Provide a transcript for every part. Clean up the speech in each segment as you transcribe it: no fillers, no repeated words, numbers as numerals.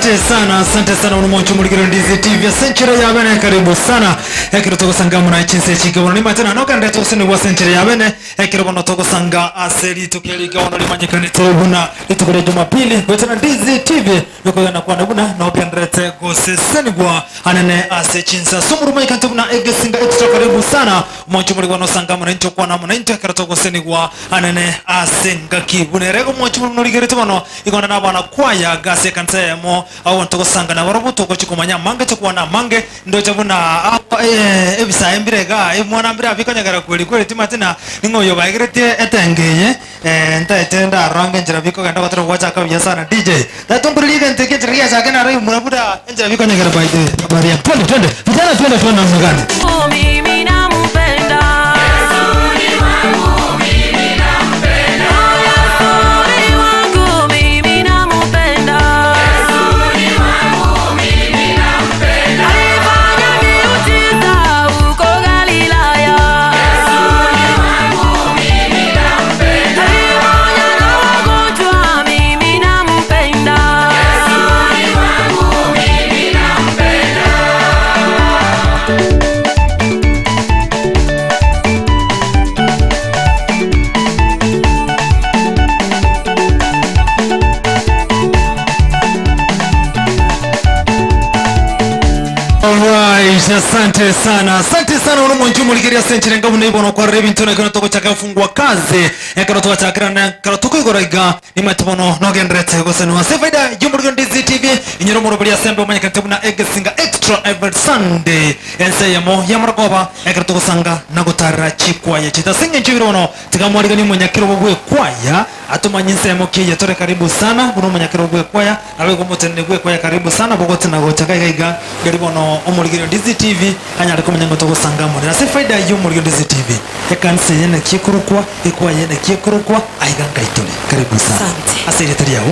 Asante sana, asante sana uno mwancho muligiro Ndizi TV ase enchera ya bene karibu sana ekero togosanga muna chinse chike bono nimate na nokende togosani gwa ase enchera ya bene ekero bono togosanga ase rituko erike bono rimanyekanete buna rituko ria Jumapili goetera Ndizi TV nokogenda kwane buna nogenderete gosesenigwa anene ase chinse ase omorimo oikante buna egesinga extra karibu sana omwancho muri bono osanga amo naintwe okwana amo naintwe ekero togosenigwa anene ase engaki buna ere omwancho muri norigerete bono Igo onde nabana kwaya gase ekanisa eyemo, agwo ntogosanga nabarobwo togochia komanya amange tokwana amange, ndoche buna ebisae mbire igaa, ebimwana mbire aa bikonyegera kweri kweri timanyeti na ning'o oyo obaegeretie etenge eye, ntaete ndarange enchera bikogenda gotera gwachaka buya sana DJ. Tata ongoririe egento eke enchera giachake naro imura buna enchera bikonyegera by the habari ya twende twende vijana twende twende namna gani. Mimi nampenda. Yesu ni wangu, mimi nampenda. Yesu ni wangu, mimi nampenda. Yesu ni wangu, mimi nampenda. Alifanya miujiza huko Galilaya. Yesu ni wangu, mimi nampenda. Aliponya na wagonjwa, mimi nampenda. Yesu ni wangu, mimi nampenda. Alright, asante sana asante sana uno mwanchu muligeria senchire ngabu naibono kwarora ebinto nekero togochaka fungua kazi ekero twachakera nekero tokoigora iga nimate bono nogenderete gosenwa ase faida y'omorwego Ndizi TV inyoro omorobori asembe omanyekanete buna egesinga extra every Sunday ense eyemo y'amarogoba ekero togosanga na gotarera chikwaya chiaito ase eng'encho ebire bono tiga mwariganie omonyakerogo bw'ekwaya atomanye ensemo ki eye tore karibu sana buna omonyakerogo bw'ekwaya Naboigo omoteneneri bw'ekwaya karibu sana bogotenena gocha gaiga iga, erio bono omorigereria Ndizi TV anyare komanya ng'a togosanga amo nere. Ase efaida y'omorigereria Ndizi TV, ekanisa eye naki ekorokwa, ekwaya eye naki ekorokwa, aiga ngai tore. Karibu sana. Asante. Ase erieta riao.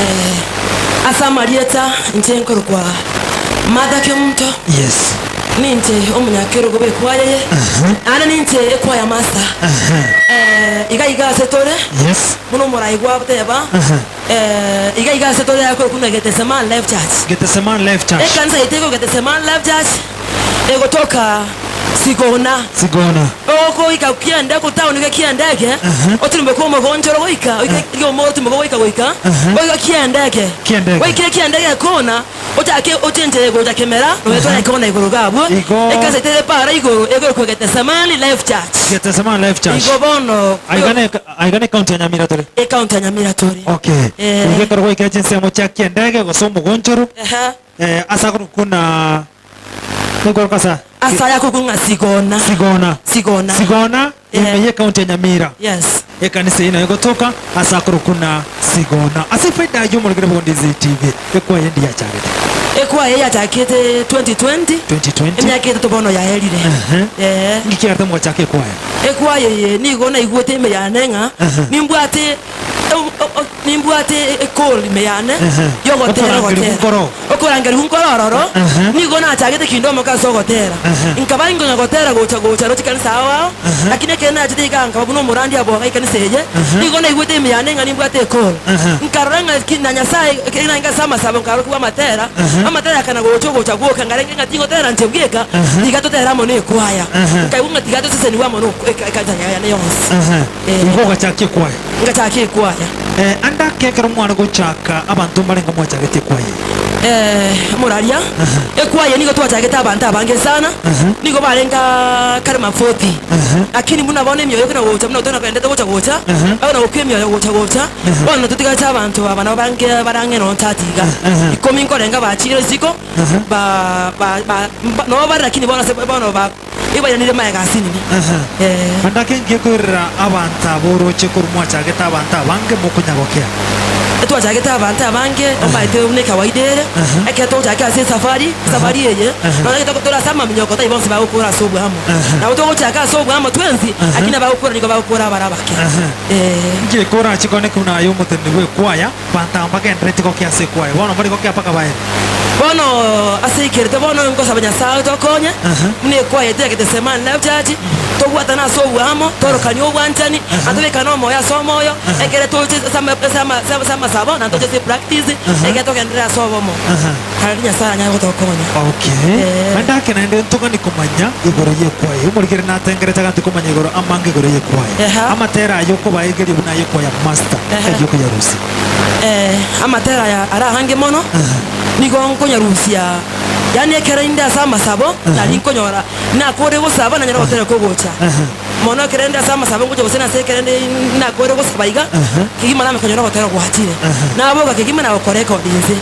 Eh, ase amarieta inche nkorokwa Martha Kemunto. Yes. Ninche omonyakerogo bw'ekwaya eye, naende ninche ekwaya master. Eh, iga iga ase tore, Yes. buna omorai gwateba, Eh, iga iga ase tore akorokwa ng'a Gethsemane Life Church. Gethsemane Life Church. Ekanisa yaito eko Gethsemane Life Church egotoka Sigona. Sigona. Ogoika kianda gotown ge kianda eke otirimboke omogonchoro goika oike omotimboke goika goika goika kianda eke. Kianda eke. Goikire kianda eke kona Ochake ochenche gocha kemera, nonya tware kona igoro iga abwo, Igo. ekanisa yaito ere para igoro ekorokwa Gethsemane Life Church. Gethsemane Life Church. Igo bono Aiga ne aiga ne county ya Nyamira tore. ecounty ya Nyamira tore. Okay. Eh. Igo ekero gwaikire chinsemo chia kiendege gose omogonchoro, Ehe. eh, ase akorokwa na nikorokwa asa Ase aya akorokwa ng'a Sigona. Sigona. Sigona. Sigona Eh. ime ye county ya Nyamira. Yes. Ekanisa eyio nayo egotoka ase akorokwa na Sigona. Ase efaida y'omorikire bw'Ondizi TV, ekwaya endi yachagete. Ekwaya eyachakete 2020, 2020. emiaka etato bono yaerire. Ehe. Ee. Inki kiarete mogochaka ekwaya? Ekwaya eye nigo naigwete ime yane ng'a nimbwate nimbwate ecall ime yane yogotera Okorangerigwa ogotera. nkoroo. Okorangerigwa nkoro ororo, Ehe. nigo nachagete kindomoka ase ogotera. Ehe. Nkaba inkonya gotera gocha gocha roche chikanisa ao ao, lakini ekero nachete igaa nkaba buna omorandia bwoga ekanisa eye, nigo naigwete ime yane ng'a nimbwate ecall. Nkarora ng'a ki na Nyasaye ekero narenge ase amasabo nkarokigwa amatera, amatera akana gocha ogocha gwoka nkarenge ng'a tingotera inche bweka, tiga totere amo na ekwaya. Nkaigwa ng'a tiga tosesenigwe amo na ekanisa yane yonsi. Eh. Igo ogachakia ekwaya. Ngachaka ekwaya. Eh, ande ake ekero mware gochaka abanto mbarenge mwachagete ekwaya eye? Eh, omoraria, ekwaya nigo twachagete abanto abange sana, nigo barenge aa kare mafoti, lakini buna bono emioyo ekona gocha buna tonagendete gocha gocha, bakona gokwa emioyo gocha gocha, bono totigarete abanto aba nabo bange bare ang'e nonye tati iga, ikomi nkorenga bachire isiko, ba ba ba nabo bare lakini bono ase bono ba. Ibairanire magega ase inwe. Ee. Ande ake ngiye koirera abanto aba oroche korwa mwachagete abanto abange mokonyagokea. Etwachagete abanto abange, omanyete buna ekawaida ere, ekero togochaka ase esafari, esafari eye, nonya gete tore ase amaminyoko tari bonsi bagokora ase oboamo. Nabo togochaka ase oboamo twensi, lakini abagokora nigo bagokora abare abake. Ee. Nki korache kone buna aye omoteneneri bw'ekwaya, banto aba mbagenderereti gokia ase ekwaya, bono mbari gokia mpaka baere. Bono ase aikerete bono nkosaba Nyasae otokonye, buna ekwaya yaito ya Gethsemane Life Church, tobwatane ase oboamo, torokanie obwanchani, na tobekane omoyo ase omoyo, ekere toche ase ama ase ama ase amasabo, na toche ase epractice, ekere togenderere ase obomo. Naende Nyasae aranyare gotokonya. Okay. Eh. Naende ake naende ntogani komanya igoro y'ekwaya. Omorikeri natengerete aganti komanya igoro amange igoro y'ekwaya. Eha. Amatera aya okobaegeria buna ay'ekwaya master, Ehe. ayio okoyarusia. Eh, amatera aya are ahange mono, nigo nkonyarusia, yaani ekero inde ase amasabo, nari nkonyora nakore gosaba nanyare gotera kogocha. Mono ekero inde ase amasabo ngocha gose nase ekero inde nakore gosaba iga, kegima name konyora ogotera gwachire. Naboka kegima nagokora ekodi inse,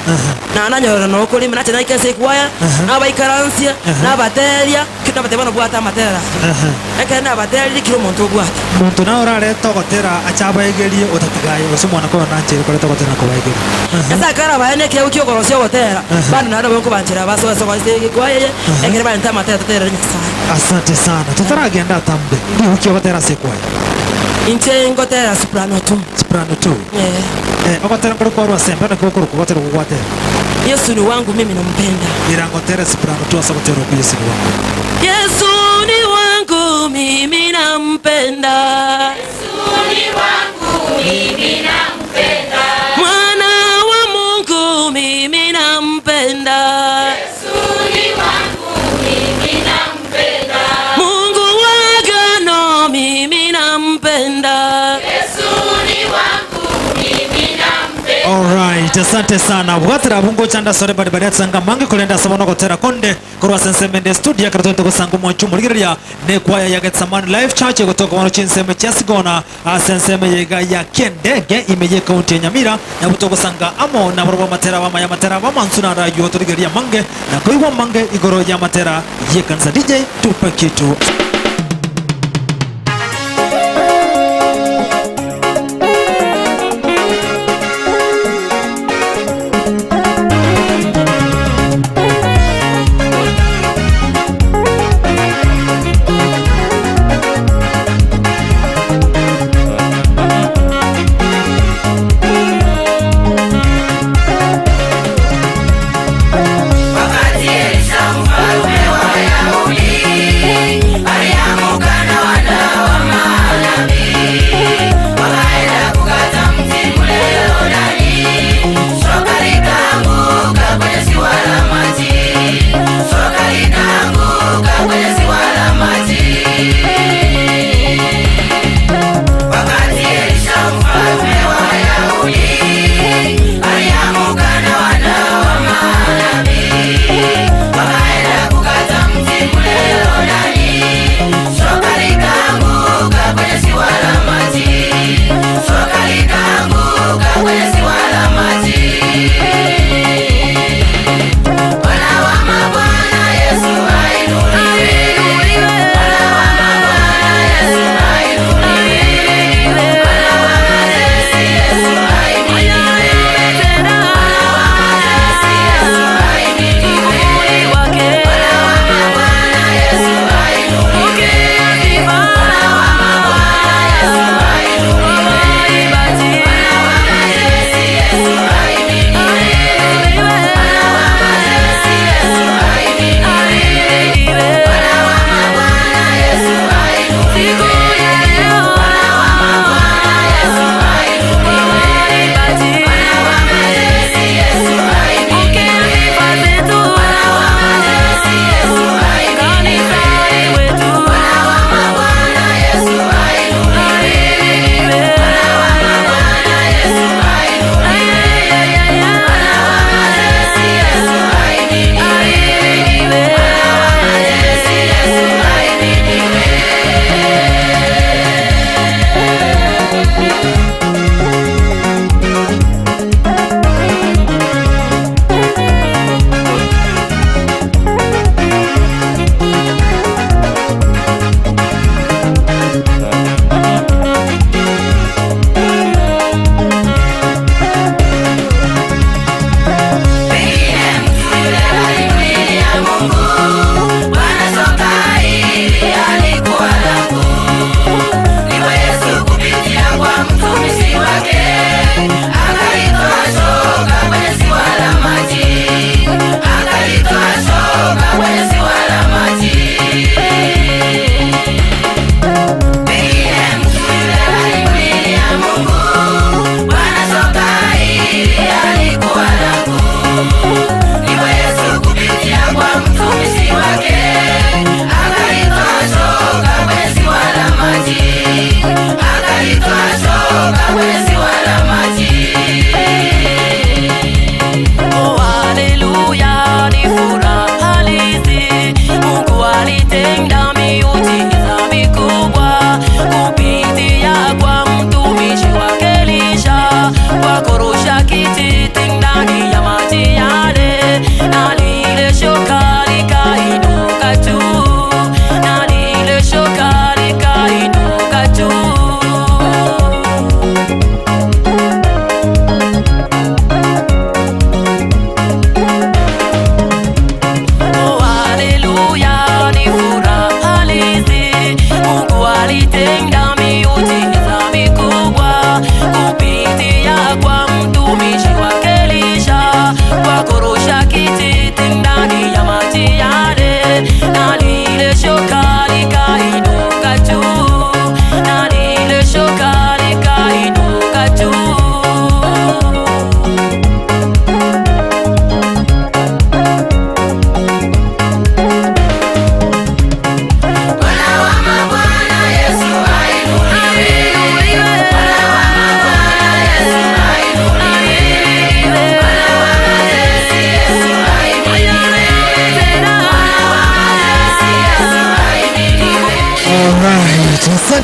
na nanyorera nokore ime, nacha naika ase ekwaya, nabaikaransia, nabateria, kera nabatebia bono bwata amatera aya. Ekero nabateririe kera omonto obwate. Omonto naye orarete ogotera ache abaegerie otatiga aye, gose omwana koyo nancheire koreta ogotera na kobaegeria. Nyasae akarabae nekeegwa ki'okorosia ogotera, bande naende nabo nkobanchera basoe ase ase egekwaya eye, ekero barente amatera toterere Nyasae. Asante sana. Totaragenda atambe, ndigo ki ogotera ase ekwaya? Inche ngotera soprano tu. Soprano tu. Eh. Eh, ogotera nkore kwarwa ase embe, naki okorokwa ogotera okwo gwatera? Yesu ni wangu mimi nampenda. Ira ngotere soprano tu ase ogotera okwo Yesu ni wangu. Yesu ni wangu mimi nampenda. Mwana wa Mungu mimi nampenda. Mungu wa agano mimi nampenda. Alright, asante sana. Bwatera bungo chanda sore bari bari atsanga mange kolenda sabono gotera konde korwa sensemende studio akero twente gosanga omwancho omorigereria ne kwaya ya Getsemane Life Church egotoka bono chinsemo chia Sigona ase ensemo eyeiga ya Kendege ime ye county ya Nyamira nabo togosanga amo nabarobwo amatera bamaya amatera bamansu naro aywo torigererie amange na koigwa amange igoro y'amatera y'ekanisa DJ tupe kitu. Wakati Elisha mfalme wa Wayahudi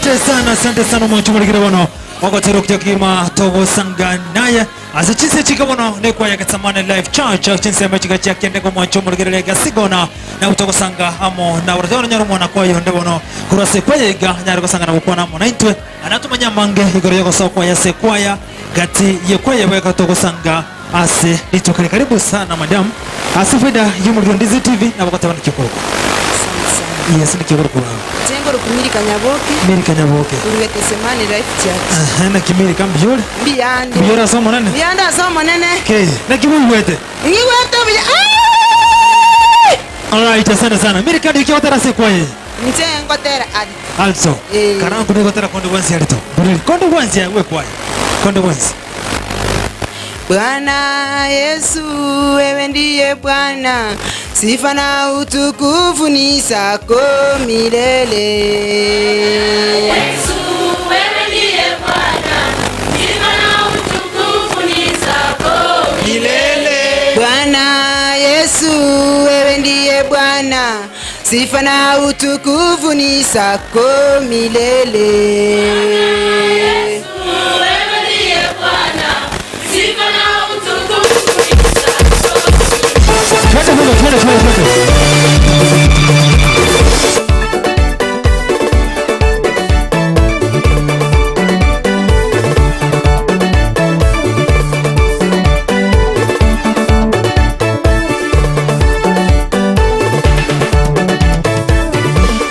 Asante sana, asante sana omonto omorigire bono ogotera okuya kegima togosanga naye ase chinse chike bono nekwaya Getsemane Life Church chinsemo chiga chia kende ng'omwancho omorigere rega sigona nabo togosanga amo na borotebe nonyore omwana kwaye onde bono korwa ase ekwaya iga anyare gosanga na gokwana amo naintwe anatomanye amange igoro y'ogosoa kwaye ase ekwaya gati y'ekwaya ebo togosanga ase rituko eri. Karibu sana madam ase faida y'omorigere Ndizi TV nabo goteba naki okorokwa. Asante sana. Yes, naki okorokwa baba. Inche nkorokwa Milka Nyaboke, Milka Nyaboke. korwa Gethsemane Life Church. Ehe, naki Milka mbuya ore? Mbuya ande. Mbuya ore ase Omonene? Mbuya ande ase Omonene. Kei, naki boigwete? Ng'igwete buya. Aaiiii! Alright, asante sana. Milka ndiki ogotera ase ekwaya eye? Inche ngotera alto. Alto. Eh. Karangu nigo ogotera konde gwensi alto. Mboreri, konde gwensi aye bw'ekwaya. Konde gwensi. Bwana Yesu, wewe ndiye Bwana, sifa na utukufu ni zako milele. Yesu, wewe ndiye Bwana, sifa na utukufu ni zako Milele. Bwana Yesu, wewe ndiye Bwana, sifa na utukufu ni zako milele. Yesu, wewe ndiye Bwana, sifa na utukufu ni zako. Twende huko, twende, twende, twende.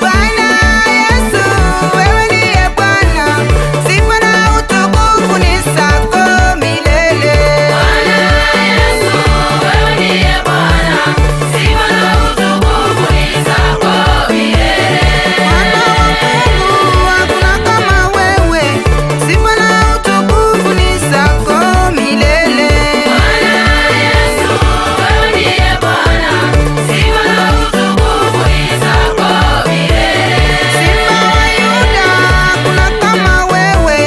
Bwana Yesu, wewe ndiye Bwana, sifa na utukufu ni zako milele. Bwana Yesu, wewe ndiye Bwana, sifa na utukufu ni zako milele. Bwana wa Mungu, hakuna kama wewe, sifa na utukufu ni zako milele. Bwana Yesu, wewe ndiye Bwana, sifa na utukufu ni zako milele. Simba wa Yuda, hakuna kama wewe,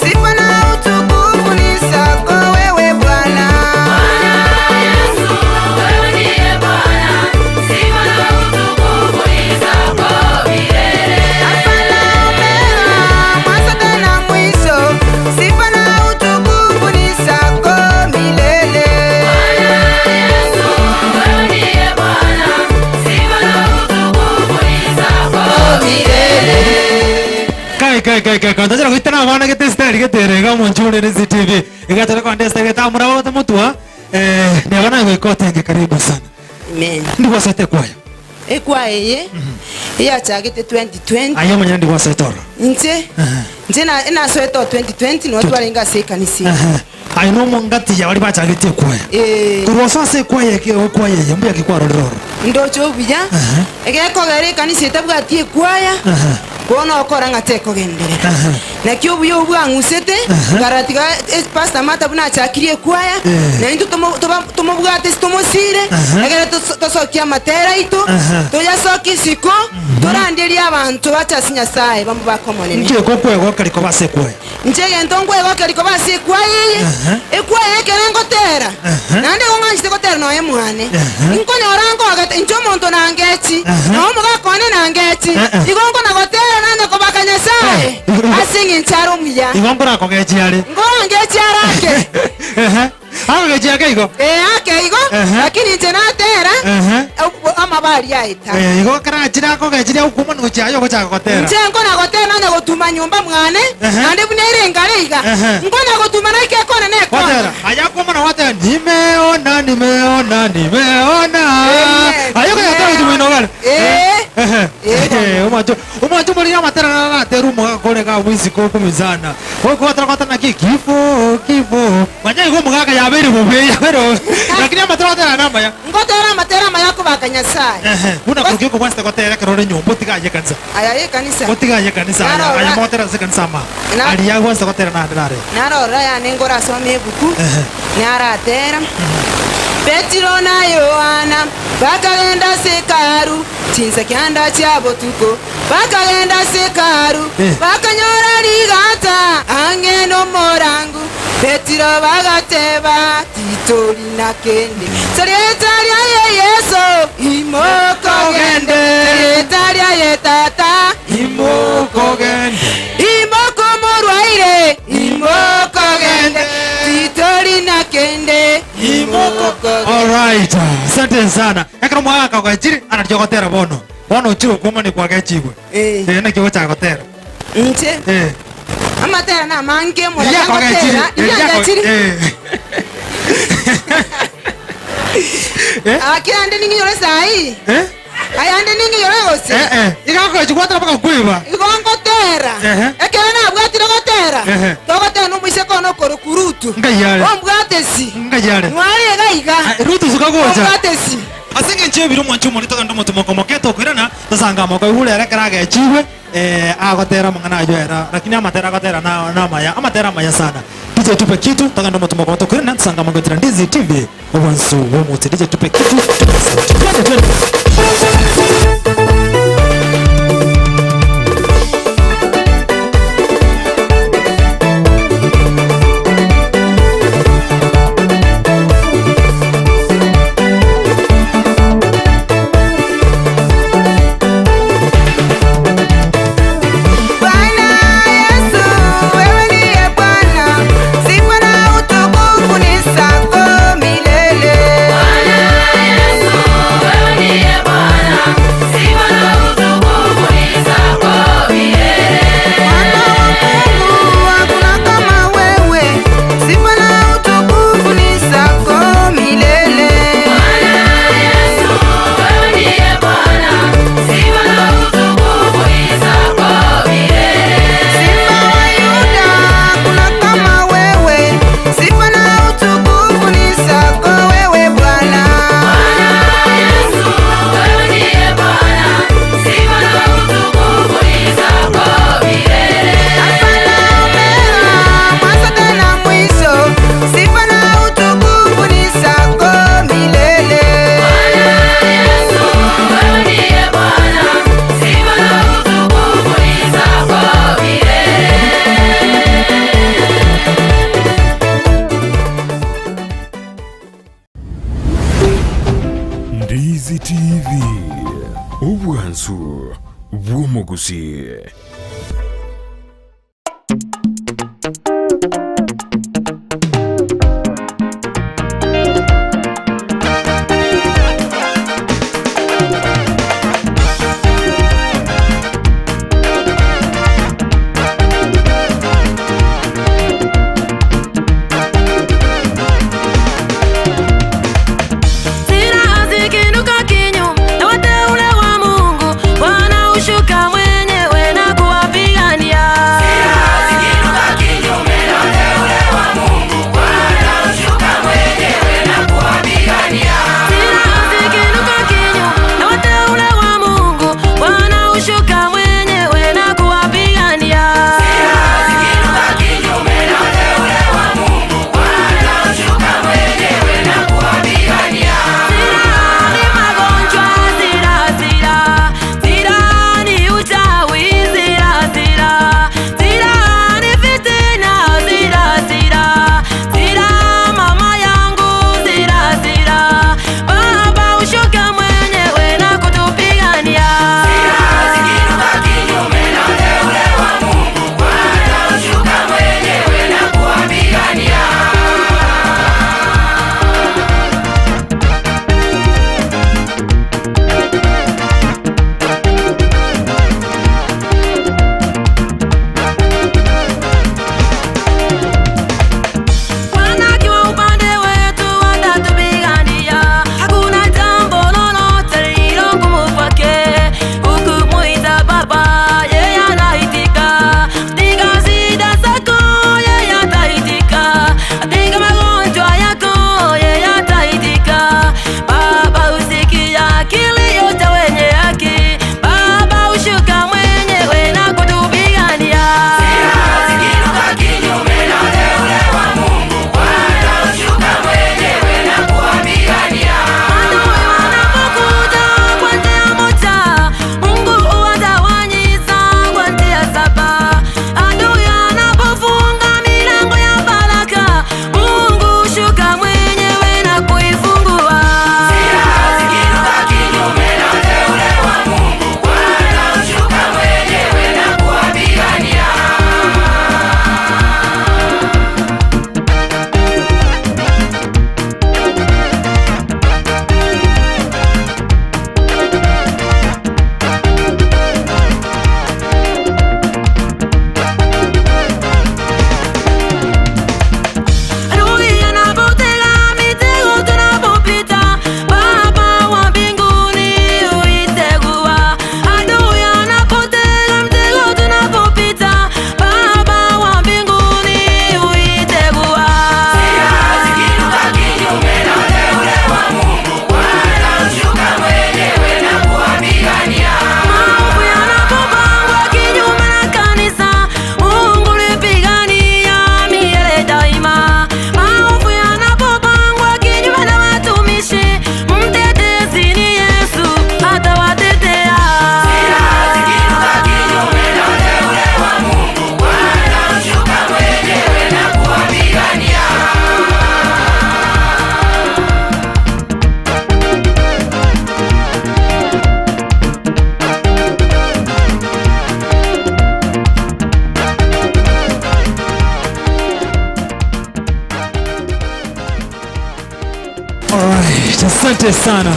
sifa na utukufu ni zako wewe Bwana. Bwana Yesu, wewe ndiye Bwana, sifa na utukufu ni zako milele. Alfa na Omega, mwanzo tena mwisho, sifa na utukufu ni zako milele. Bwana Yesu, wewe ndiye Bwana, sifa na utukufu ni zako Milele. Kai kai kai kai kai ndachira goitana abana gete style gete rega omonchure ne CTV igatore kwande style gete amura bote motwa eh ne abana goika otenge karibu sana Amen. ndigwasete kwaya Ekwaya eye eyachagete 2020 aye omonyene ndigwasete oro inche inche na- enasoete o 2020 nigo twarenge ase ekanisa eye. Ehe. Aye nomongati ya bari bachagete ekwaya Eh, korwa ase ase ekwaya eke ekwaya eye mbuya ki kwarorire oro ndoche obuya egekogera ekanisa etabwati ekwaya bono okora ng'a tekogenderera naki obuya obwo bwang'usete nkarora tiga pastor Martha buna achakirie ekwaya na intwe tomobwate ase tomosire egere tosokie amatera aito toyasokie isiko toranderie abanto bache ase Nyasaye bamobake Omonene. Inki okokwegokera koba ase ekwaya? Inche egento nkwegokeria koba ase ekwaya eye, ekwaya ekero ngotera, naende igo ng'anchete gotera nonya mwane, nkonyora nkogete inche omonto nangechi, na omogaka one nangechi, igo nkona gotera nanye kobaka Nyasae ase eng'encho are omuya. Igo nkorakogechi are. Nkorangechi are ake. Akogechi ake igo. Ee, ake igo, lakini inche natera, amaba aria aeta. Eh, igo ekero achire akogechirie agokuma gochia aye ogochaka gotera. Inche nkona gotera nonya gotuma nyomba mwane, naende buna ere engare iga, nkona gotuma naike ekona na ekona. Gwatera, aye akwoma na gwatera, nimeona, nimeona, nimeona. Amen. Aye okonyora gotuma ino ogare. Ee. Ehe. Ee, bono. Eh, omwancho, omwancho morire amatera naraterwe omogaka ore iga abwo isiko okumizana. Ogotera gwatera naki kifo, kifo. Manya igo omogaka yabeire bobe, yabeire bobe. Lakini amatera ogotera namaya. Ngotera amatera amaya akobaka Nyasae. Ehe, buna korokio okobwasete gotera ekero ore nyomba otige aye ekanisa. Aya y'ekanisa. Otige aye ekanisa aya, Narora. aya mogotera ase ekanisa ama. Na- Aria agwasete gotera naende nare. Narora yane nkorasome ebuku, Ehe. naratera. Petero na Yohana bakagenda ase Hekalu chinsa kianda chia botuko, bakagenda ase Hekalu, Eh. bakanyora rigata ang'e nomorangu. Petero bagateba, Titori na kende, Erieta riaye Yeso, imoka ogende. Erieta riaye Tata, Imoka ogende. Alright, asante sana. Ekero mwagaka ogechire, anario ogotera bono. Bono ochire okwomani kwagechigwe. Eh. Eh, naki ogochaka gotera. Inche Eh. amatera namange Riria moraka kwagechire, ngotera riria riria kwa- ngechire eh. Eh? Ake ande ning'inyore saii Eh? ayande ning'inyore gose Eh, eh. Igakochi gwatera mpaka kweba. Igo ngotera Ehe. ekero nabwatire gotera Ehe. togotera na omoiseke one okorokwa Rutu Ngai are. ombwatesi Ngai are. nware iga iga Ah, Rutu suka gocha. ombwatesi Ase eng'encho y'ebiro omwanche omorito togende omotomoko moke tokoirana tosanga amoko igure ere ekero agechigwe eh, agotera amang'ana aywo era lakini amatera agotera na namaya amatera amaya sana. DJ tupe kitu togende omotomoko tokoirana tosanga amoko goetera Ndizi TV obwansu bw'omote DJ tupe kitu tupe sauti. Twende twende. Bwana Yesu, wewe ndiye Bwana, sifa na utukufu ni zako milele. Bwana Yesu, wewe ndiye Bwana, sifa na utukufu ni zako milele. Mwana wa Mungu, hakuna kama wewe, sifa na utukufu ni zako milele. Bwana Yesu, wewe ndiye Bwana, sifa na utukufu ni zako milele. Simba wa Yuda, hakuna kama wewe, sifa na utukufu ni zako wewe Bwana. Bwana Yesu, wewe ndiye Bwana, sifa na utukufu ni zako milele. Alfa na Omega, mwanzo tena mwisho, sifa na utukufu ni zako milele. Bwana Yesu, wewe ndiye Bwana, sifa na utukufu ni zako milele. Ndizi TV, obwansu bw'omogusi. Silaha zikiinuka kinyume na wateule wa Mungu, Bwana hushuka mwenyewe na Asante sana.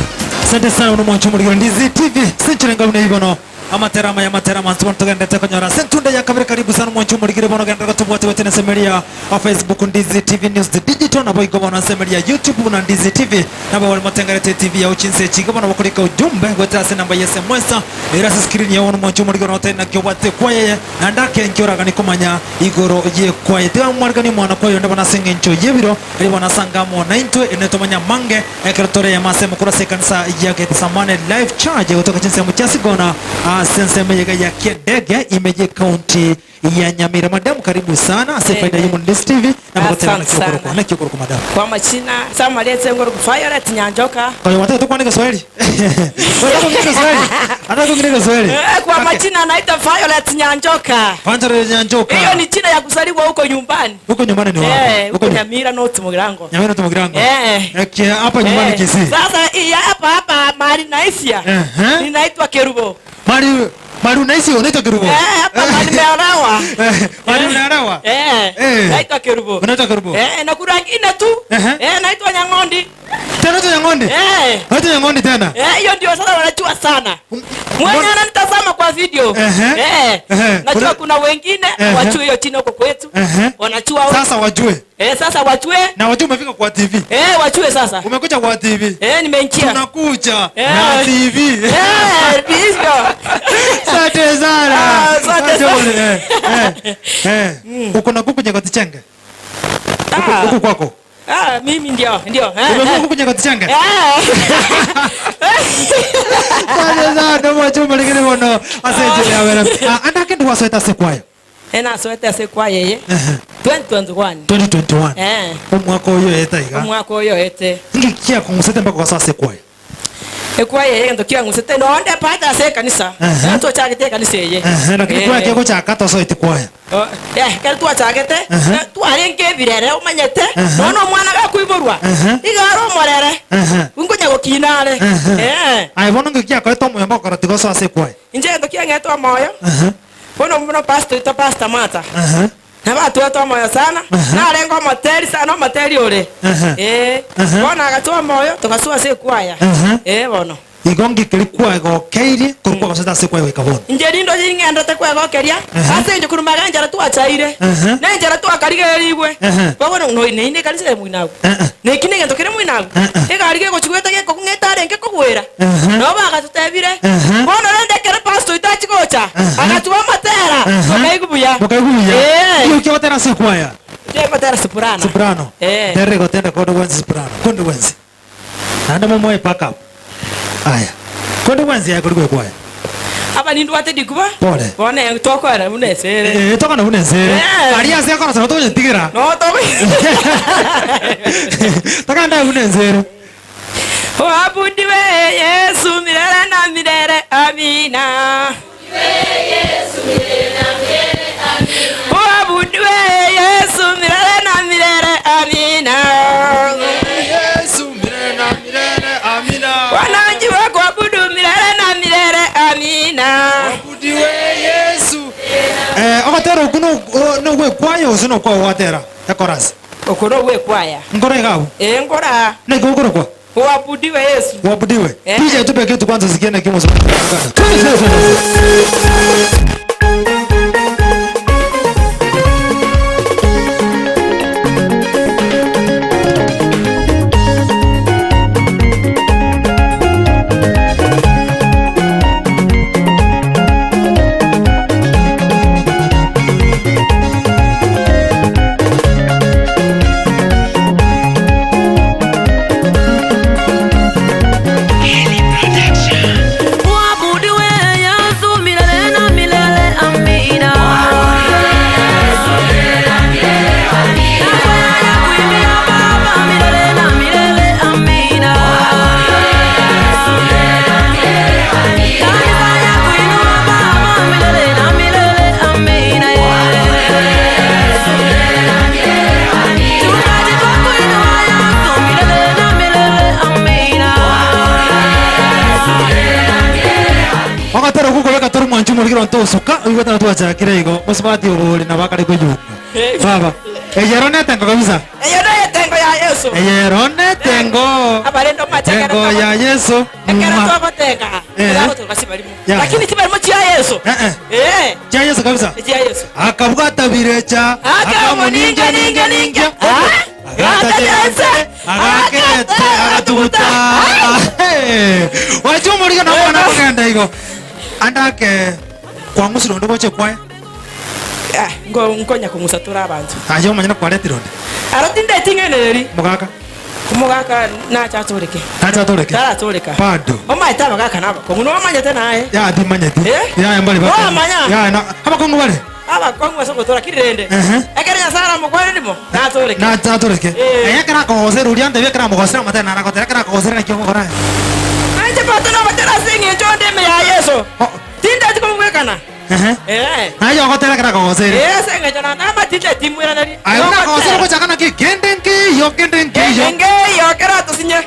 Asante sana buna mwancho omorigero Ndizi TV. Sinchirenga buna ibono. Amatera amaya amatera amanto bono togenderete konyora ase entunda ya kabere karibu sana omwancho omorigere bono genderera gotobwate gochia na esemeria ya Facebook Ndizi TV News Digital nabo igo bono esemeria ya YouTube buna Ndizi TV nabo bare motengerete TV yao chinsa echi iga bono bokorika ujumbe goetera ase enamba ya SMS ere ase screen yao bono omwancho omorigere notebe naki obwate ekwaya eye naende ake nki oraganie komanya igoro y'ekwaya tiga mwariganie omwana kwayonde bono ase eng'encho y'ebiro Erio bono ase anga amo naintwe, ere tomanye amange, ekero tore eyemo ase emokoro ase ekanisa ya Gethisemane Life Church egotoka chinsemo chia Sigona ase ensemo eyega ya Kiandege ime y'ecounty ya Nyamira. Madam karibu sana ase efaida Amen. y'Omorindisi TV nabo goteba Asante naki okorokwa sana. naki okorokwa madam. Kwa majina Samariete ngoroku Violet Nyanjoka. Oyo wataka tukwane Kiswahili? Wataka kuongea Kiswahili? Anataka kuongea Kiswahili? Eh, kwa Okay. majina naitwa Violet Nyanjoka. Violet Nyanjoka. Hiyo ni jina ya kuzaliwa huko nyumbani. Huko nyumbani ni wapi? Eh, huko nyu- Nyamira North Mugirango. Nyamira Tumugirango. Eh. Eh, hapa nyumbani Eh, Kisii. Sasa hii hapa hapa mahali naishia. Ehe. Ninaitwa Kerubo. Mali mali unaishi unaitwa Kerubo. Eh, hapa mahali nimeolewa. Eh, mali unaelewa? Eh. Eh. Naitwa Kerubo. Unaitwa Kerubo. Eh, na kuna wengine tu. Ehe. Eh, naitwa Nyang'ondi. Tena unaitwa Nyang'ondi? Eh. Unaitwa Nyang'ondi tena? Eh, hiyo ndio sasa wanajua sana. Mwenye ananitazama kwa video. Ehe. Eh. Ehe. Najua Kuna- kuna wengine Ehe. wajue hiyo jina huko kwetu. Ehe. Wanajua. Sasa wajue. Eh, sasa wajue. Na wajue umefika kwa TV. Eh, wajue sasa. Umekuja kwa TV. Eh, nimeingia. Tunakuja Eh. na TV. Eh, hivyo. Asante sana. Ah, asante Asante sana. bwana. Eh, eh, eh. Uko na kuku Nyakatichenge? Huku Ah. huku kwako? Ah, mimi ndio, ndio. Eh, Umekuwa eh. kuku Nyakatichenge? Eh. Asante sana mwachuma ligere bono. Asante ya Ah, andake ndi wasoeta sekwayo. Eh, nasoete ase kwaya eye. 2021. 2021. Eh. Omwaka oyo eta iga. Omwaka oyo ete. Ngi kia kongusete mpaka kwa sasa sekwayo. Ekwaya eye gento kiang'usete nonde pata ase ekanisa. Ehe. Twachagete ekanisa eye. Ehe, lakini Eh. kwaya kiago chaka tosoete kwaya. Oh, eh, kero twachagete, Ehe. eh, twarenge ebirere omanyete, Ehe. nono omwana gakoiborwa, Ehe. iga are omorere, Ehe. nkonya gokina are. Ehe. Eh. Aye bono ngi kia koeta omoyo mpaka korora tiga osoa ase ekwaya. Inche egento kiang'ete omoyo, Ehe. bono buna pastor oito Pastor Martha, Ehe. nabatwete omoyo sana, Ehe. narenge omoteri sana, omoteri ore. Ehe. Eh, Ehe. bono agatoa omoyo, togasoa ase ekwaya. Ehe. Eh, bono. Igo ngikeri kwegokeirie korwa kwagosete ase kwaye goika bono. Inche rindoche ning'endete kwegokeria Ehe. ase enche korwa magega enchera twachaire, Ehe. na enchera twakarigererigwe. Ehe. Bono noi neinde ekanisa ere moino agwo. Ehe. Neki negento kere moino agwo. Ehe. Egari gegochia goeta gekong'u etarenge kogwera. Ehe. Nabo bagatotebire, Ehe. bono rende ekero pastor oito achia gocha, Ehe. agatuba amatera, Ehe. tokaigwa buya. Mokaigwa buya. Eh. Inki ogotera ase ekwaya? Inche ngotera soprano. Soprano. Eh. Nterere gotenda konde gwensi soprano. Konde gwensi. Naende momoe backup. Aya. Konde gwensi aye korigwa ekwaya. Aba nindwate dikuba. Pole. Bono eh, tokoera buna esere. Eh, tokana buna ensere. Eh. Aria ase akorosa nabo tokonyetigera. No toko. Tokanda buna ensere. Oabudiwe Yesu milele na milele. Amina. Oabudiwe Yesu milele na milele. Amina. Yesu milele na milele. Amina. Wananchi wa kuabudu milele na milele. Amina. Abudiwe Yesu. Eh, ogotera oku no nogwekwaya gose nokwa gwatera ekorasi. Oko nogwekwaya. Nkora iga abwo. Ee nkora. Naki okorokwa? Oabudiwe Yesu. Oabudiwe. Eh. Picha tupe kitu kwanza sikie na kimo sana. Twende twende twende. Uabudiwe Yesu milele na milele, amina. Nakwenda kuimbia Baba milele na milele, amina. Kanisa ya kuinua Baba milele na milele, amina. Chungaji kwa kuinua Yesu milele na milele, amina. Ogotera okwo kobeka tore mwanchi omorikire onto osuka oigwete na twachakire igo mosubati obo ore nabo akare koyunga. Baba, eye ero netengo kabisa. Eyo netengo ya Yeso. Eyero netengo. Abarende omache ekero Tengo ya Yeso. Ekero Mwa. twagotenga, Eh. toragotoka chibarimo. Ya. Lakini chibarimo chia Yeso. Eh, eh. Eh, Chia Yeso kabisa. chia Yeso. Akabwata birecha. Akamuninga, ninga, ninga. Ah. Agatacherense. Agakete. Agatuguta. Hey. Wacha omoriga na omwana kogenda igo. Andake kwang'usire onde gocha kwaye. Ah, ngo nkonya kong'usa tore abanto. Aye omonyene kwaretire onde. Aro tindeti ng'ainereria. Mogaka. Omogaka nache atoreke. Nache atoreke. Taratoreka. Bado. Omanyete abagaka na abakong'u nomanyete naye. Yaya timanyeti. Eh? Yaya mbari bakong'u. Wamanya? Yaya na abakong'u bare. Abakong'u ase ogotora lakini rende. Ehe. Ekero Nyasaye aramokwane rimo, natoreke. Nache atoreke. Eh. Eye ekero akogosera oria antebie ekero amogosera amatera naragotera ekero akogosera naki ogokora aye. Nainche mbato nobatera ase eng'encho onde ime ya Yeso. Oh. Tindeti komobwekana. Ehe. Eh. Naye ogotera ekero akogoseire. Eh, ase eng'encho naende amatinde timweraneri. Aye buna akogosera ogochaka naki kende nkeiyo kende nkeiyo. Nkeiyo ekero atosinye.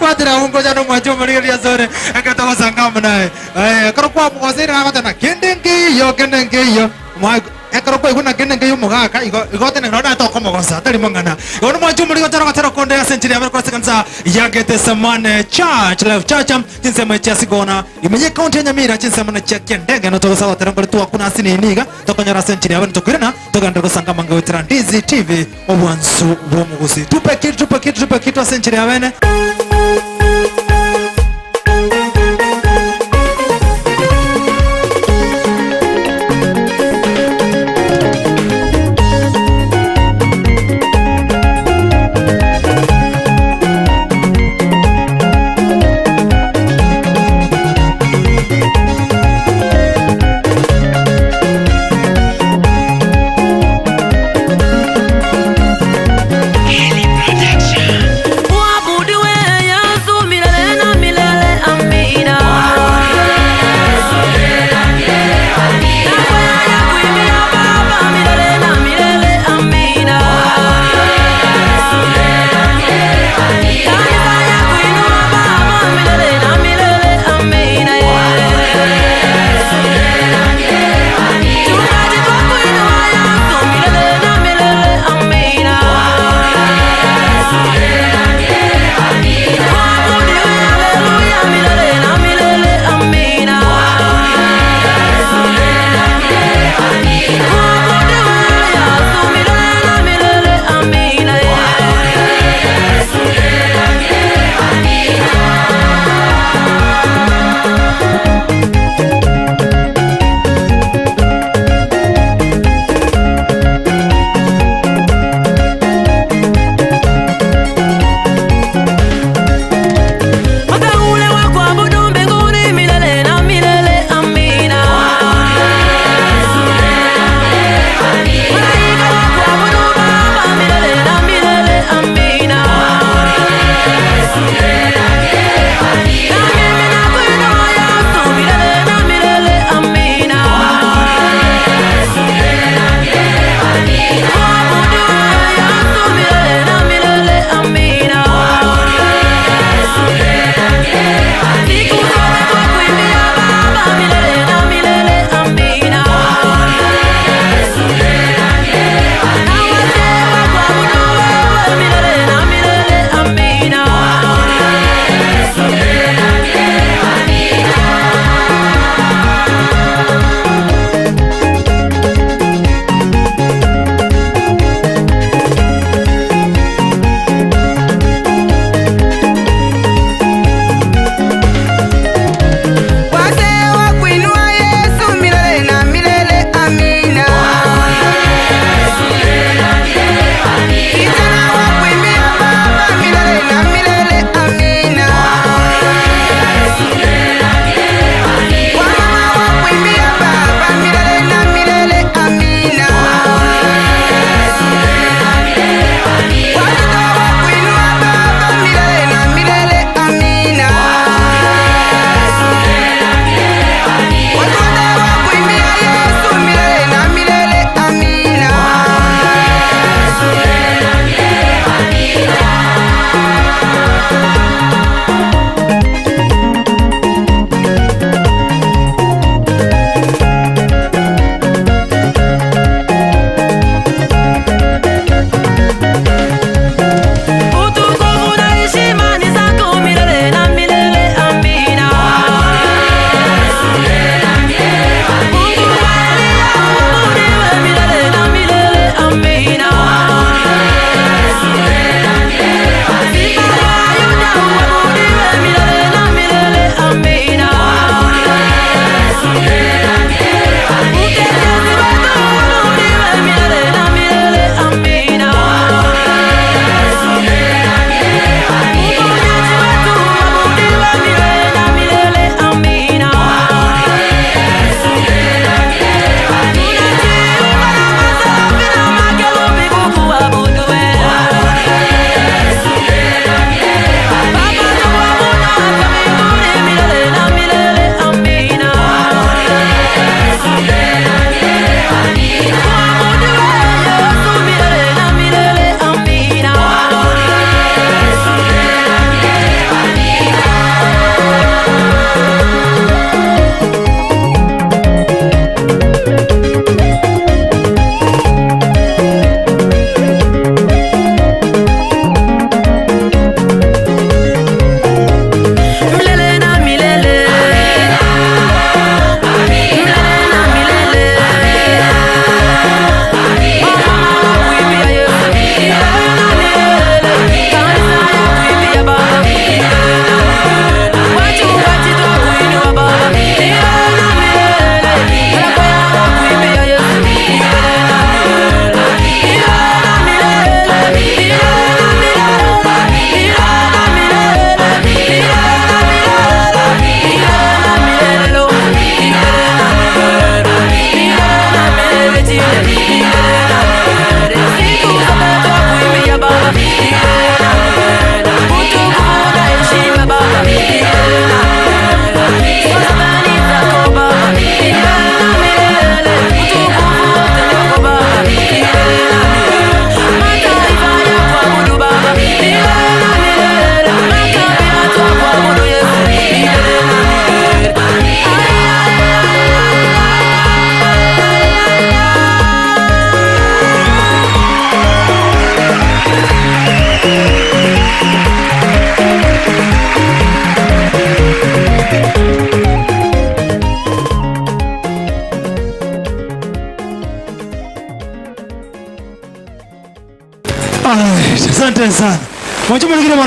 Bwatera abwo ngocha nomwancha omorigereria asore ekero togosanga amo naye. Eh, ekero kwamogoseire agoteba kende nkeiyo kende nkeiyo. Mwa- Ekero kwaigwa na kende nkeiyo omogaka igo igo otenene nonye naye tokomogosa tari mang'ana. Igo nomwancha omorigereria otare gotera konde ase enchera yabere korwa ase ekanisa ya Gethsemane Church Life Church chinsemo chia Sigona Ime y'ecounty ya Nyamira chinsemo na chia kiendenge notogosaba gotera nkore twakuna ase nini iga tokonyora ase enchera yabo nitokoirana togenderere gosanga amange goetera Ndizi TV obwansu bw'omogusi tupe kitu tupe kitu tupe kitu ase enchera ya bene. Mwabudiwe Yesu.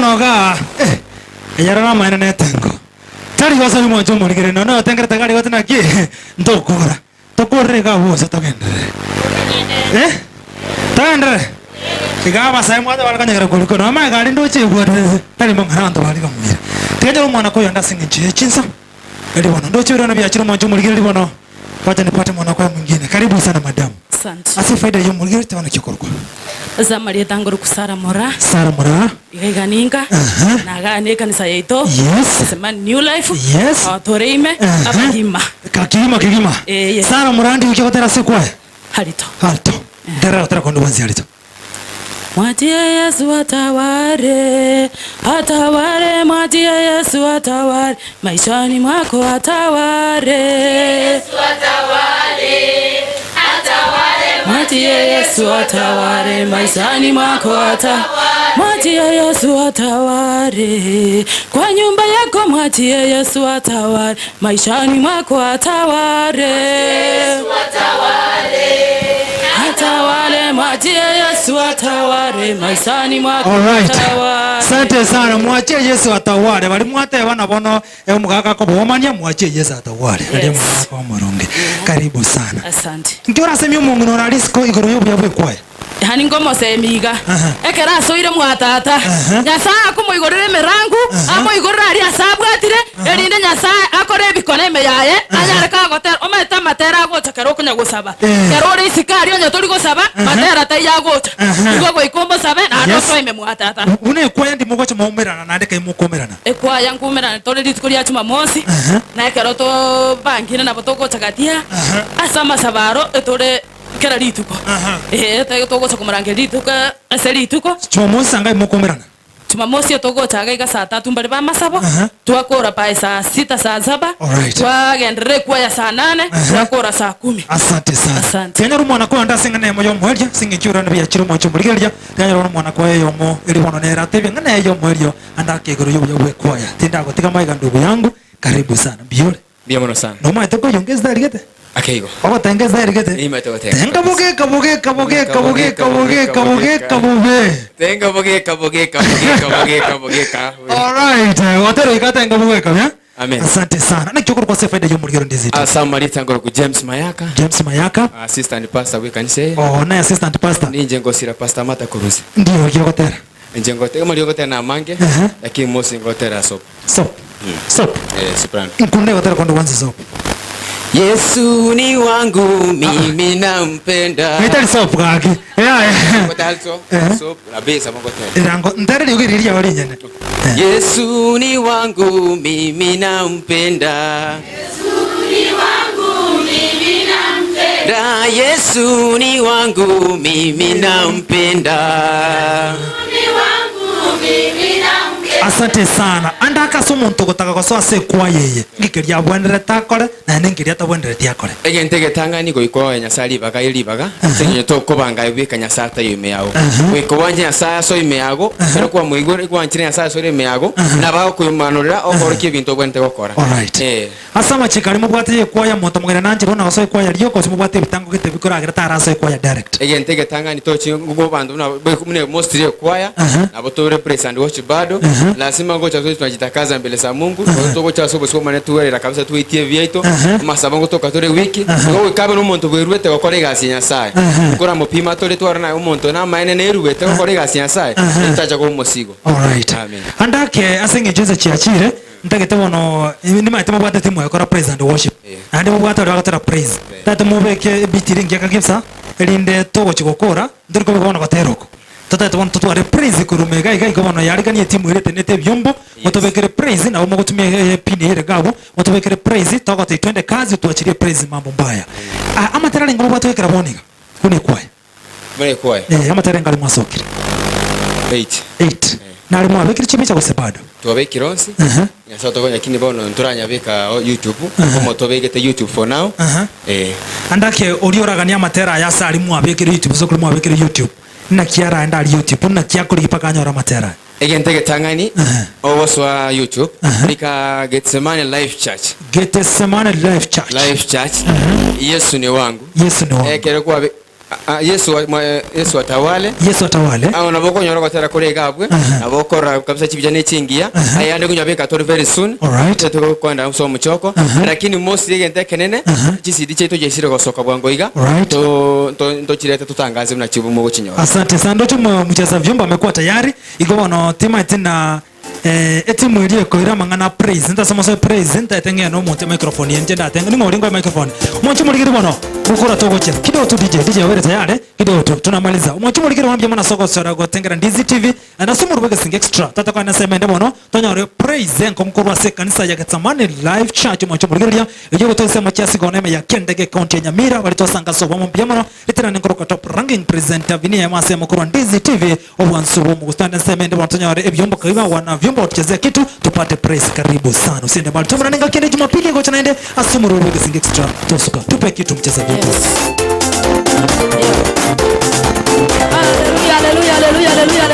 bono igaa, eh, eyarora amaene netengo. Tari gosoria mwanche omorigereria nonya oyotengerete iga aria gose naki, ntokora. Tokorere iga abwo gose togenderere? Eh? Togenderere? Iga abasae mwancha bare konyegera korwa iko, nonya magega aria ndoche ebwatete, tari mang'ana abanto baria bamoira. Tiga nyore omwana koyonde ase eng'encho ye chinsa, erio bono ndoche birone biachire omwancho omorigereria bono, wacha nipate mwana kwaye mwingine. Karibu sana madam. Asante. Ase efaida ya omorigereria teba naki okorokwa. Ase amarieta ngorokwa Sarah Moraa. Sarah Moraa. Iga iga ninka, Aha. nagaa nekanisa yaito, Yes. Gethsemane New Life, Yes. aho tore ime, Aha. abagima. Ka kegima kegima. Eye. Sarah Moraa ndi gochia gotera ase ekwaya? Harito. Alto. Terera gotera konde bwansi Alto. Mwachie Yesu ataware, ataware, mwachie Yesu ataware, maishani mwako ataware. Mwachie Yesu ataware maishani mwako ata Mwachie Yesu ataware kwa nyumba yako, mwachie Yesu ataware maishani mwako ataware ataware, mwachie Yesu ataware maishani mwako Alright. ataware. Asante sana mwachie Yesu ataware bari mwateba na bono eh, omogaka akobomania mwachie Yesu ataware Yes. aria omogaka omoronge karibu sana Asante. Inki orasemie omong'ina ore aria isiko igoro y'obuya bw'ekwaya? Yaani ngomosemi iga, Aha. ekero asoire mwa tata, Aha. Nyasae akomoigorera emerango, amoigorere aria ase abwatire, erinde Nyasae akore ebikone ime yaye, anyare kagotera. Omanyete amatera agocha kero okonya gosaba. Eh. Kero ore isiko aria onye tori gosaba, matera taiyo agocha. Aha. Igo goika omosabe, naende Yes. osoe ime mwa tata. Buna ekwaya ndimogocha moumerana naende kai mokoumerana. Ekwaya nkoumerana tore rituko ria Jumamosi, Aha. na ekero tobangire nabo togocha gatia, Aha. ase amasabo aro etore Kera rituko. Aha. Ee, te- togocha komorangeria rituko ase rituko. Jumamosi saa ngapi mokoumerana? Jumamosi etogocha iga iga saa tatu mbare b'amasabo, Aha. twakora by saa sita saa saba, Alright. twagenderera ekwaya saa nane, Aha. twakora saa kumi. Asante sana. Asante. Tianyora omwana koyonde ase eng'ana eyemo y'omoerio, ase eng'encho y'ororendo biachire omwancho omorigereria, tianyora bono omwana koyo oyomo eri bono nere atebie ng'a neye y'omoerio ande ake igoro y'obuya bw'ekwaya. Tindagotiga maiga ndugu yangu, karibu sana. Mbuya ore? Mbuya mono sana. Nomaete koyonga esitari gete? Ake igo. Ogotenga esitari gete? Nimaete gotenga Tenga kabisa. bogeka bogeka bogeka Bogeka, bogeka bogeka, bogeka bogeka bogeka. bobe. Tenga bogeka bogeka bogeka bogeka bogeka. Alright, otero ikatenga bogeka buya. Amen. Asante sana. Naki okorokwa ase efaida y'omorigero ndizito? Ase amarita ngoroku James Mayaka. James Mayaka. Assistant pastor bw'ekanisa eye. Oh, naye assistant pastor. Ninche ngosira Pastor Martha Kurusi. Ndiyo ki ogotera? Inche ngote omori ogotera namange, Ehe. lakini mosi ngotera sop. Sop. Sop. Eh, soprano. Nkunde gotera konde gwansi sop. Yesu ni wangu mimi nampenda. Naitari sop gaki. Yeah. Ngotera also Eh. sop na bass amo ngotera. Erango ntere riogi riria riao rinyene. Eh. Yesu ni wangu mimi nampenda. Da Yesu ni wangu mimi nampenda. Asante sana. Ande akase omonto ogotaka gosoa ase ekwaya eye, ngekeria abwenerete akore, naende nkeria atabwenereti akore. Egento egetang'ani goika oe Nyasae ribaga ere ribaga, ase eng'encho tokobanga bweka Nyasae ataiyo ime yago. Goika obwanche Nyasae asoe ime yago, ekero kwamoigure gwanchire Nyasae asore ime yago, nabo agokoimanorera okorokia ebinto obwenerete gokora. Alright. Eh. Ase amachiko aria mobwate y'ekwaya, omonto omogeni nancherwe buna gosoa ekwaya rioka, gose mobwate ebitango gete bikoragera tarasoa ekwaya direct. Egento egetang'ani tochi ng'o abanto buna buna mostly ekwaya, nabo tore praise and worship bado, lazima ngocha toche tunajitakaza mbele za Mungu, uh togocha ase obosio bw'Omonene twerera kabisa tweitie ebiaito, amasabo ngotoka tore ewiki, igo goika abe nomonto bweruete gokora egasi ya Nyasaye. Nkoramopima tore tware naye omonto namaene neruete gokora egasi ya Nyasaye, tacha koba omosigo. Alright. Amen. Ande ake ase eng'encho inse chiachire, Ntagete bono, nimanyete mobwate timu egokora praise and worship, naende mobwate baria bagotera praise. Ntagete mobeke ebeat eria engiya kabisa, erinde togochia gokora, ntori kobeka bono gotera oko. Totagete bono totware praise korwa ime iga iga igo bono yariganie etimu eria etenenete ebiombo, motobekere praise nabo mogotumia epin eye ere iga abwo, motobekere praise, togotebia twende kazi twachirie praise mambo mbaya. Aya amatera arenge mobwate goikera bono iga, buna ekwaya. Buna ekwaya. Eh, amatera enga aria mwasokire? Eight. Eight. Nari mwabekire chibicha gose bado? Twabekire onsi. Aha. Nyasae otokonye lakini bono ntoranyabeka o YouTube. Omo tobegete YouTube for now. Aha. Eh. Ande ake oria oraganie amatera aya ase aria mwabekire YouTube ase okori mwabekire YouTube, naki araende aria YouTube, naki akorigia mpaka anyore amatera aya? Egento egetang'ani Aha. ogosoa YouTube Aha. rika Gethsemane Life Church. Gethsemane Life Church. Life Church. Yesu ni wangu. Yesu ni wangu. Ekero kwabe. Ah, Yesu wa- mwa- Yesu atawale. Yesu atawale. Aho nabo okonyora ogotera kore iga abwe, nabo okorora kabisa chibicha ne chingiya, ayande okonyora beka tori very soon. Alright. Tete togokwenda ase omochoko, lakini mostly egento ekenene, chisidi chiaito chiaisire gosoka bwango iga, Alright. to- to- ntochirete totangaze buna chibo mogochinyora. Asante sana ndoche mwe- mcheza vyombo amekuwa tayari igo bono timaeti na eh, etimu eria ekoira amang'ana a praise ntasoma soe praise ntaete ng'ee na omonto emicrophone eye inche ndate ning'o oria nkoe microphone omonche morigeri bono gokora togochia kidogo tu DJ DJ obere tayari kidogo tu tunamaliza omonche morigeri bono mbuya mono ase ogosora gotengera Ndizi TV naende ase omorwbo egesingo extra tata kwane ase emende bono tonyore praise enkong'u korwa ase ekanisa ya Gethsemane Life Church omonche omorigereria eyio ogotoa ensemo chia Sigona ime ya Kiandege ecounty ya Nyamira baria twasanga ase obomo mbuya mono Ritirani nkoroka top ranking presenter Vinia emo ase emo korwa Ndizi TV obwansu bwo omogustande ensemo ende bono tonyore ebiombo kaiba wana vyombo watuchezea kitu tupate praise karibu sana usiende mbali tomerane ngaki ende jumapili egocha naende ase omorweri bwe egesingo extra tosuka tupe kitu mcheza vyombo. Haleluya, haleluya, haleluya, haleluya.